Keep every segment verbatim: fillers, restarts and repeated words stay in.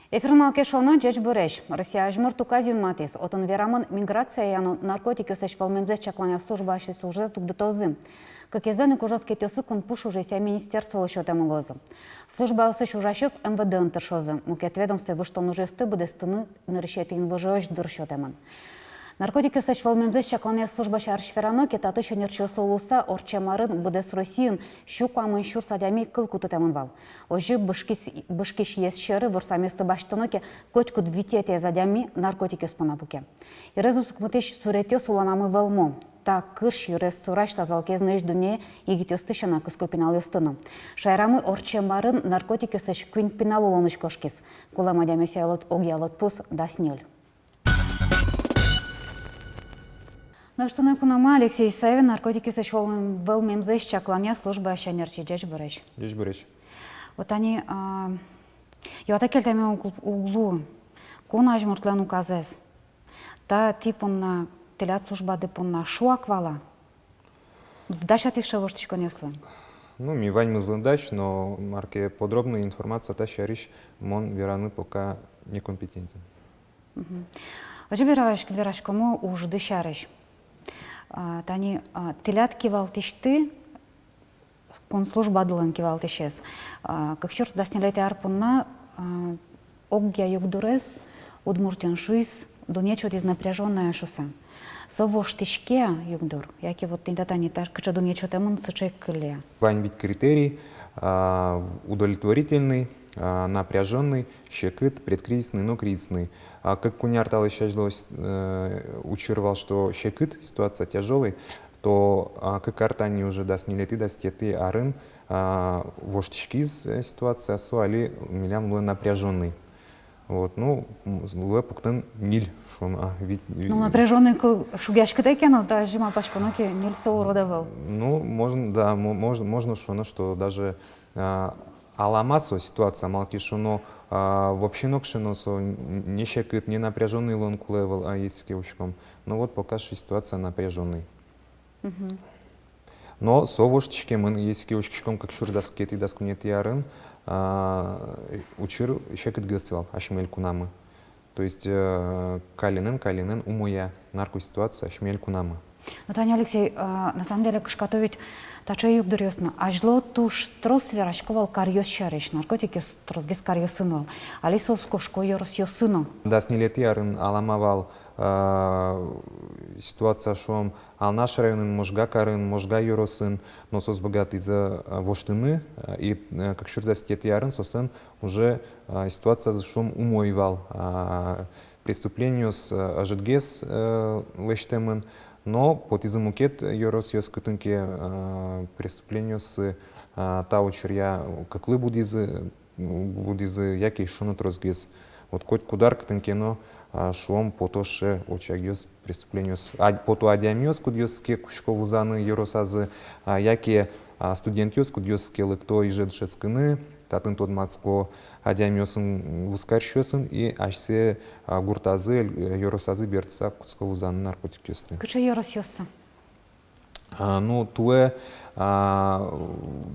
Эфирын «Малы ке шуоно». Ӟечбуресь! Россия азьмурт указ юнматӥз. Отын верамын, миграцияя но наркотикъёслэсь вӧлмемзэс чакланъя службаысь ужзэс дугдытозы. Кыкезлэн ик ужоскетъёссы кунпуш ужъёсъя министерстволы сётэмын луозы. Службаысь ужасьёс МВД-ын тыршозы. Мукет ведомствое выжтон ужъёсты быдэстыны нырысетӥ инвожоозь дыр сётэмын. Наркотикъёслэсь вӧлмемзэс чакланъя служба сярысь верано ке, татысь ӧнерчиослы луыса, ортчем арын быдэс Россиын сю куамын сюрс адями кыл кутытэмын вал. Озьы бышкись-, бышкисьёс сярысь ворсамъёсты басьтоно ке, котькуд витетӥез адями наркотикъёс понна пуке. Йырез усыкмытӥсь суретъёс улонамы вӧлмо. Та кырсь йырез сурась тазалыкез нуись дунне егитъёсты сяна, кыско пиналъёсты но. Шаерамы ортчем арын наркотикъёслэсь куинь пинал улонысь кошкиз. Кулэм адямиосъя лыд-, огъя лыдпус дас ньыль. Нош туннэ куномы Алексей Савин, наркотикъёслэсь вӧлмем-, вӧлмемзэс чакланъя службаысь ӧнерчи. Ӟечбуресь! Ӟечбуресь! Вот тани, а, юатэк кельтэме уг, уг луы, кун азьмуртлэн указэз. Та тӥ понна, тӥляд службады понна шуак вал-а? Дасяды сыӵе воштӥськонъёслы. Ну, ми ваньмызлы дась, но мар ке подробной информация та сярысь мон вераны пока некомпетентен. Мгм. Озьы вераськ-, вераськомы ужды сярысь. А, тани, а, тӥляд кивалтӥсьты, кун службадылэн кивалтӥсез, а, кык сюрс дас ньылетӥ ар понна, а, огъя югдурез Удмуртиын шуиз, дунъет сётӥз напряжённая шуыса. Со воштӥське-а югдур? Яке вот тӥни та, тани та кыӵе дунъет сётэмын, сыӵе ик кылле-а? Вань ведь критерий, а, удовлетворительный, а, напряжённый, секыт, предкризисный но кризисный. А, кык-куинь ар талэсь азьло, э, учыр вал, что секыт, ситуация тяжёлый, то, а, кык ар тани уже дас ньылетӥ, дас витетӥ арын, а, воштӥськиз, э, ситуация, со али милям луэ напряжённый. Вот, ну, м, луэ пуктыны ньыль, шуом, а, ведь, ну, напряжённый кыл шугъяськытэ ке но, та озьы малпаськоно ке, ньыль со урод ӧвӧл. Ну, можно, да, мо-, можно, можно шуоно, что даже, а, алама со ситуация, малы ке шуоно, а, вообще нокыӵе но со н-, не секыт, не напряжённый луыны кулэ ӧвӧл, а, если ке учком. Ну вот, пока что ситуация напряжённый. Мгм. Но со воштӥськемын, если ке учкиськом кык сюрс дас кыкетӥ, дас куинетӥ арын, а, учыр секытгес вал асьме элькунамы. То есть, э, каллен, каллен умоя наркоситуация асьме элькунамы. Ну, тани, Алексей, а, на самом деле, кышкато ведь таӵе югдуръёс но. Азьло туж трос верасько вал каръёс сярысь, наркотикъёс тросгес каръёсын вал. Али соос кошко ёросъёсы но. Дас ньылетӥ арын алама вал, а, ситуация, шуом, Алнаш районын, Можга карын, Можга ёросын, но соос быгатӥзы, а, воштыны, а, и, э, кык сюрс дас витетӥ арын соослэн уже, а, ситуациязы, шуом, умой вал, а, преступлениос, а, ӧжытгес, э, лэсьтэмын, но потӥзы мукет ёросъёс, кытын ке, а, преступлениоссы, а, та учыръя кыклы будӥзы, будӥзы, яке эшшо но тросгес. Вот коть куд ар кытын ке но, а, шуом, пото сыӵе очагъёс, преступлениос. А, пото адямиос, кудъёсыз ке кутско вузаны ёросазы, а, яке, а, студентъёс, кудъёсыз ке лыкто иже дышетскыны, татын тодматско адямиосын, вузкарисьёсын, и асьсэ, а, гуртазы, э, ёросазы бертыса кутско вузаны наркотикъёсты. Кыӵе ёросъёссы? А, ну, туэ, а,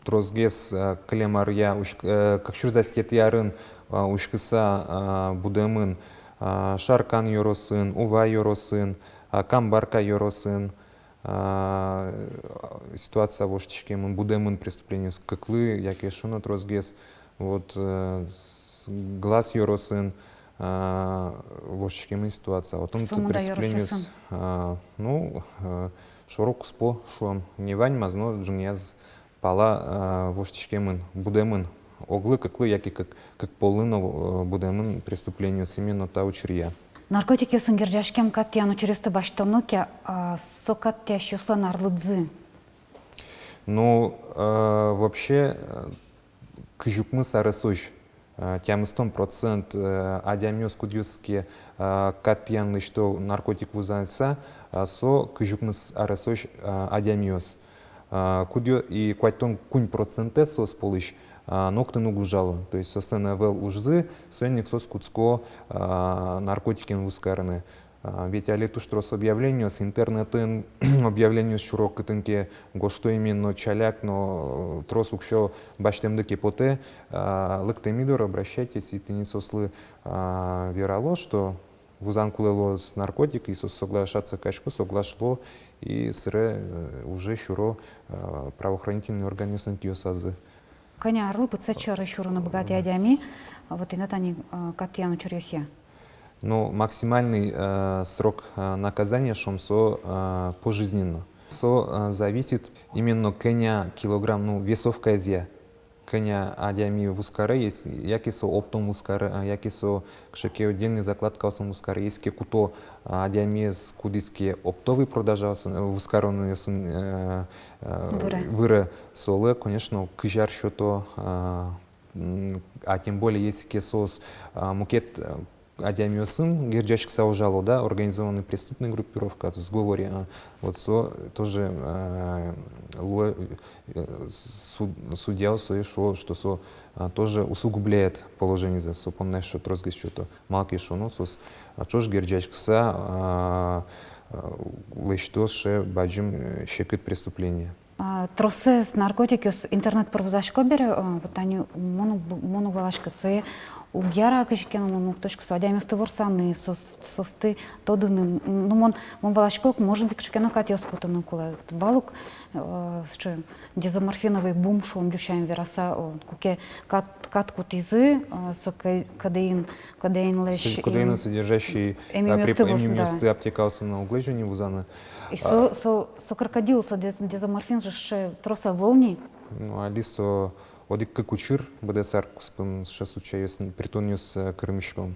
тросгес, а, кылем аръя усь-, э, кык сюрс дас витетӥ арын, а, учкыса, а, будэмын, а, Шаркан ёросын, Ува ёросын, а, Камбарка ёросын, а, ситуация воштӥськемын, будэмын преступлениос кыклы, яке эшшо но тросгес. Вот, э, с-, Глаз ёросын, а, воштӥськемын ситуация. Отын преступлениос, а, ну, э, шоро-куспо, шуом, не ваньмаз, но ӝынызэ пала, а, воштӥськемын, будэмын. Оглы, кыклы, яке кык, кык поллы но, э, будэмын преступлениос именно та учыръя. Наркотикъёсын герӟаськем кат тӥян учыръёсты басьтоно ке, а, со кат тӥясьёслэн арлыдзы? Ну, э, вообще, э, кызь укмыс аресозь, э, тямыстон процент, э, адямиос, кудъёсыз ке, э, кат тӥян лэсьто наркотик вузыса, э, со кызь укмыс аресозь, э, адямиос. Э, кудъё-, и куатьтон куинь процентэз соос пӧлысь, э, нокытын уг ужало. То есть соослэн ӧвӧл ужзы, соин ик соос кутско, э, наркотикен вузкарыны. А, ведь али туж трос объявлениос, интернетын объявлениос сюро, кытын ке гожто именно ӵаляк но, э, трос уксё басьтэмды ке потэ, а, лыктэм ми доры, обращайтесь, и тӥни соослы, а, верало, что вузан кулэ луоз наркотик, и соос соглашаться карисько, соглаш луо, и сыре, э, уже сюро, э, правоохранительный органъёслэн киосазы. Кӧня арлы пытсэт сьӧры сюрыны быгатэ адями, вот, инат ани, э, кат тӥян учыръёсъя? Ну, максимальный, э, срок, э, наказания, шуом, со, э, пожизненно. Со, э, зависит именно кӧня килограмм, ну, весовкаезъя. Кӧня адями вуз каре, ес-, яке со оптом вуз каре, э, яке со кыӵе ке отдельный закладкаосын вуз каре, ес ке куто, э, адямиез, кудӥз ке оптовый продажаосын, э, вуз каронъёсын, э, э, Выре. Выре, солы, конечно, кызь ар сёто, э, м, а тем более, ес ке соос, э, мукет, э, адямиосын герӟаськыса ужало, да, организованный преступный группировка, в сговоре, а, вот со тоже, э, луэ, э, суд-, судья сое шуо, что со, а, тоже усугубляет положениезэ, со понна эшшо тросгес сёто. Малы ке шуоно, соос, а, ӵош герӟаськыса, а, а, лэсьто сыӵе бадӟым, э, секыт преступление. А, тросэз наркотикъёс интернет пыр вузасько бере, а, вот ани мон уг, мон уг валаськы, сое уг яра кызьы ке но, мон уг тодӥськы, со адямиосты ворсаны, соос-, соосты тодыны. М, ну, мон, мон валасько, может быть, кыӵе ке но катъёс кутыны кулэ. Вал ук, э, сыӵе дезоморфиновый бум, шуом, ӟучаен вераса, о, куке кат, кат кутӥзы, э, со ке-, кодеин, кодеинлэсь, кодеин содержащий, э, эмъюмъёсты, преп-, эмъюмъёсты, да, аптекаосын уг лэзё ни вузаны. И со, а, со, со крокодил, со дез-, дезоморфин же сыӵе трос ӧвӧл ни. Ну, али со одӥг-кык учыр, быдэс ар куспын сыӵе случайёс, притонъёс, э, кырмиськом.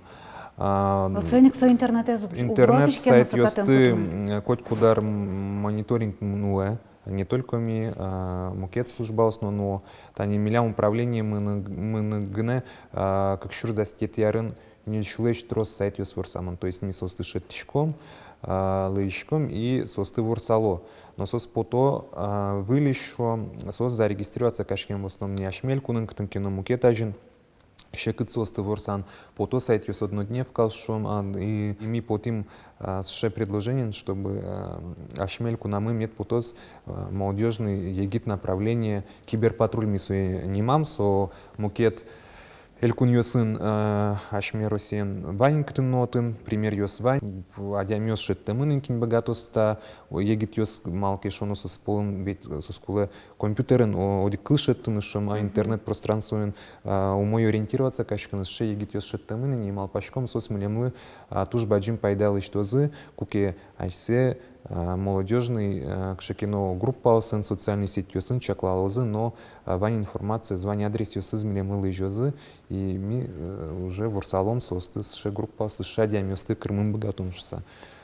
А, вот соин ик со интернетэз уг-, уг вал кызьы ке но со катэн кутыны. Интернет-сайтъёсты, м, котькуд ар, м, мониторинг нуэ, не только ми, а, мукет службаос но нуо. Тани милям управлениемы ны-, мыны гинэ, а, кык сюрс дас одӥгетӥ арын ньыль сюлэсь трос сайтъёс ворсамын. То есть ми соосты шедьтӥськом, а, лэзиськом и соосты ворсало. Но соос пото, а, выльысь, шуом, соос зарегистрироваться кариськемын в основном не асьме элькунын, кытын ке но мукет азьын. Секыт соосты ворсан, пото сайтъёс однодневкаос, шуом, а, и, и ми потӥм, а, сыӵе предложениен, чтобы, а, асьме элькунамы мед потоз, а, молодёжный егит направление, киберпатруль ми сое нимам, со мукет элькунъёсын, э, асьме Россиын вань, кытын но отын, примеръёс вань. Адямиос шедьтэмын ини, кин быгатоз та, о, егитъёс, малы ке шуоно, соос пӧлын, ведь соос кулэ компьютерын, о, одӥг кыл шедьтыны, шуом, а, мгм, интернет-пространствоын, а, умой ориентироваться кариськыны, сыӵе егитъёс шедьтэмын ини, и малпаськом, соос милемлы, а, туж бадӟым пайда лэсьтозы, куке асьсэ, а, молодёжный, а, кыӵе ке но группаосын, социальной сетьёсын чаклалозы, но, а, вань информациез, вань адресъёсыз милемлы лэзёзы, и ми, э, уже ворсалом соосты, сыӵе группаосты, сыӵе адямиосты кырмыны быгатом шуыса.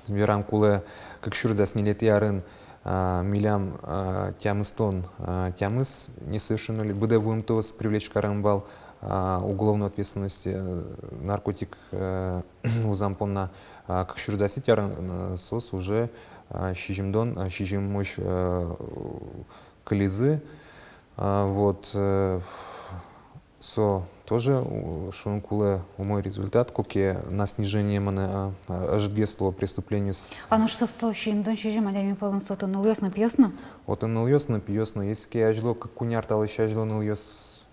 Верам кулэ, кык сюрс дас ньылетӥ арын, а, милям, а, тямыстон, а, тямыс несовершеннолетний, быдэ вуымтэос привлечь каремын вал, а, уголовной ответственность, э, наркотик, э, вузам понна, а, кык сюрс дас одӥгетӥ арын, э, соос уже, а, сизьымдон, а, сизьымозь, э, кылизы. А, вот, э, со тоже, у, шуыны кулэ, умой результат, куке на снижение мынэ, а, а, ӧжытгес луо преступлениос. А нош со, со сизьымдон сизьым адями пӧлын со отын нылъёс но, пиос но? Отын нылъёс но, пиос но, если ке азьло, кык-куинь ар талэсь азьло нылъёс,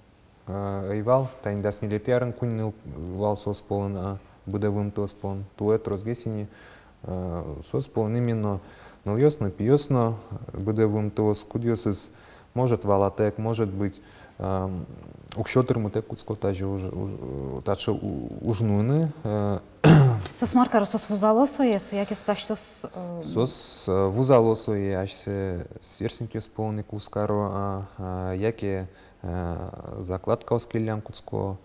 э, ӧй вал, тани дас ньылетӥ арын куинь ныл вал соос пӧлын, а, быдэ вуымтэос пӧлын, туэ тросгес ини, э, соос пӧлын именно нылъёс но, пиос но, э, быдэ вуымтэос, кудъёсыз, может, валатэк, может быть, эм, уксё тырмытэк кутско тазьы уж, уж, таӵе у-, уж нуыны, э. Соос мар каро, соос вузало сое, яке соос асьсэос, э? Соос, э, вузало сое, асьсэ сверстникъёс пӧлын ик вуз каро, а, а, яке, э, закладкаос келям кутско,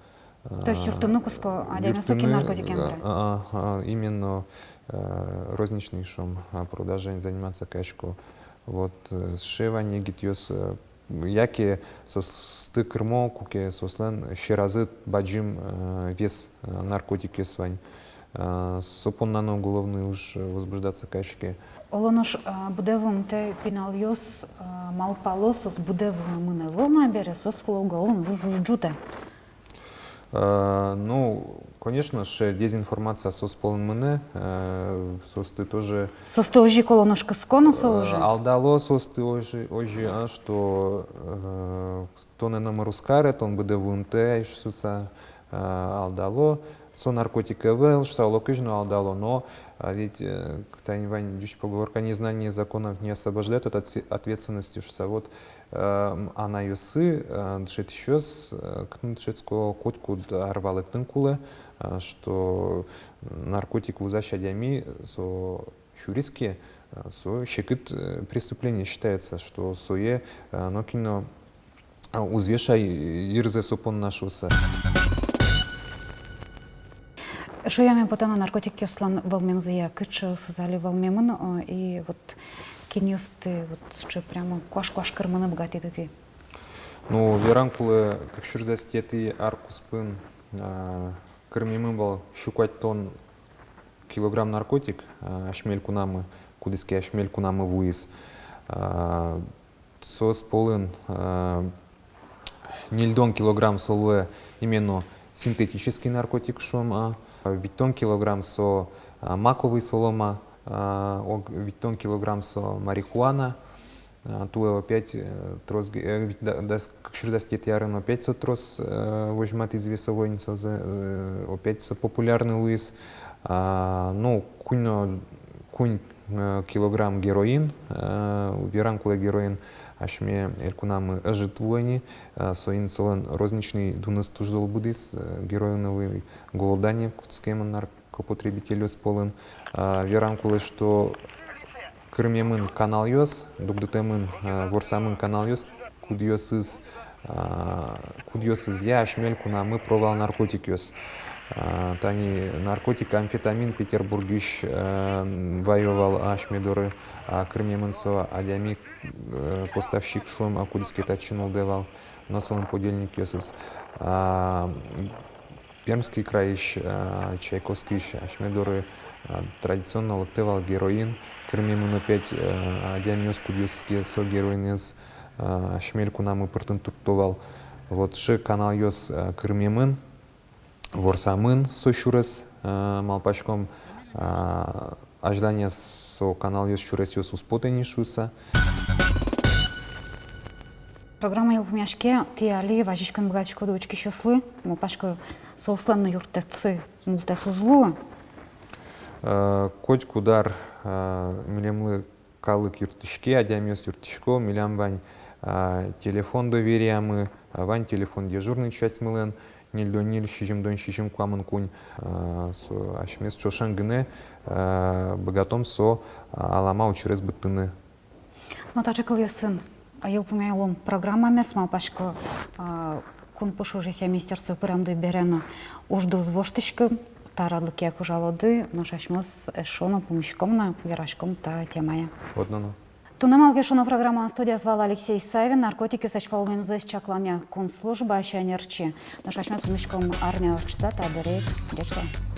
э. То есть юрттыны кутско адямиосты, кин, юрттыны, наркотикен, э, дыр? А, а, а, именно, э, розничный, шуом, а, продажаен заниматься карисько. Вот, э, сыӵе вань егитъёс, э, яке соосты кырмо, куке соослэн сьӧразы бадӟым, э, вес, э, наркотикъёс вань. Э, со понна но уголовный уж, э, возбуждаться кариське. Оло нош, э, быдэ вуымтэ пиналъёс, э, малпало, соос быдэ вуэмын ӧвӧл на бере, соос кулэ уголовный уж, уж ӝутэ. Э, ну, конечно, сыӵе дезинформация соос пӧлын мынэ, э, соосты тоже... Соосты озьы ик оло, нош кыско но со, э, уже алдало соосты озьы, озьы, а, что, э, тонэ номыр уз каре, тон быдэ вуымтэ ай шуыса, э, алдало. Со наркотик ӧвӧл шуыса, оло кызьы но алдало, но, а, ведь, э, тани вань ӟуч поговорка: «Незнание законов не освобождает от отсе-, ответственности» шуыса. Вот, э, м, анайёсы, э, дышетӥсьёс, э, кытын дышетско, котькуд ар валэктыны кулэ, э, что наркотик вузась адями, со сюриз ке, э, со секыт, э, преступление считается, что сое, э, нокин но, э, уз вешай йырзэ со понна шуыса. Шуяме потэ на, наркотикъёслэн вӧлмемзыя, кыӵеосыз али вӧлмемын, э, и вот кинъёсты вот сыӵе прямо куаш-куаш кырмыны быгатӥды тӥ? Ну, вераны кулэ, кык сюрс дас третий ар куспын, э, кырмемын вал сю куатьтон килограмм наркотик, э, асьме элькунамы, кудӥз ке асьме элькунамы вуиз. Э, соос пӧлын, э, ньыльдон килограмм со луэ именно синтетический наркотик, шуом, а, витьтон килограмм со, а, маковый солома, а, ог-, витьтон килограмм со марихуана, а, туэ опять, э, трос ге-, э, вить да-, дас, кык сюрс дас третий арын опять со трос, э, возьматӥз весовой индексозэ, э, опять со популярный луиз. А, ну, куинь но, куинь, э, килограмм героин, э, вераны кулэ, героин асьме элькунамы ӧжыт вуэ ни, э, соин солэн розничный дуныз туж зол будӥз, э, героиновый голодание кутскемын нарк-, наркопотребительёс пӧлын. А, вераны кулэ, что кырмемын каналъёс, дугдытэмын, а, ворсамын каналъёс, кудъёсыз, а, кудъёсызъя асьме элькунамы пыро вал наркотикъёс. А, тани наркотик амфетамин Петербургысь, а, ваё вал асьме доры, а, кырмемын со адями, э, поставщик, шуом, а, кудӥз ке татчы нуллэ вал, но солэн подельникъёсыз. А, Пермский крайысь, а, Чайковскийысь асьме доры, а, традиционно лыктэ вал героин, кырмемын опять, э, адямиос, кудъёсыз ке со героинэз, а, асьме элькунамы пыртыны туртто вал. Вот сыӵе каналъёс, а, кырмемын, ворсамын со сюрес, а, малпаськом, а, азьланяз со каналъёс, сюресъёс уз потэ ни шуыса. Программа йылпумъяське, тӥ али вазиськыны быгатӥськоды учкисьёслы, малпасько, соослэн но юрттэтсы мултэс уз луы. Э, котькуд ар, э, милемлы калык юрттӥське, адямиос юрттӥсько, милям вань, э, телефон довериямы, э, вань телефон дежурный частьмылэн, ньыльдон ньыль, сизьымдон сизьым, куамын куинь, э, со асьмеос ӵошен гинэ, э, быгатом со, э, алама учырез быдтыны. Но таӵе кылъёсын йылпумъялом программамес. Малпасько, а, кун пуш ужъёсъя министерствое пырамды бере но ужды уз воштӥськы, та радлыкъя ик ужалоды, нош асьмеос эшшо но пумиськом но вераськом та темая. Одно но. Туннэ «Малы ке шуоно» программалэн студияз вал Алексей Савин, наркотикъёслэсь вӧлмемзэс чакланъя кун службаысь ӧнерчи. Нош асьмеос пумиськом арня ортчыса та дыре. Ӟеч луэ.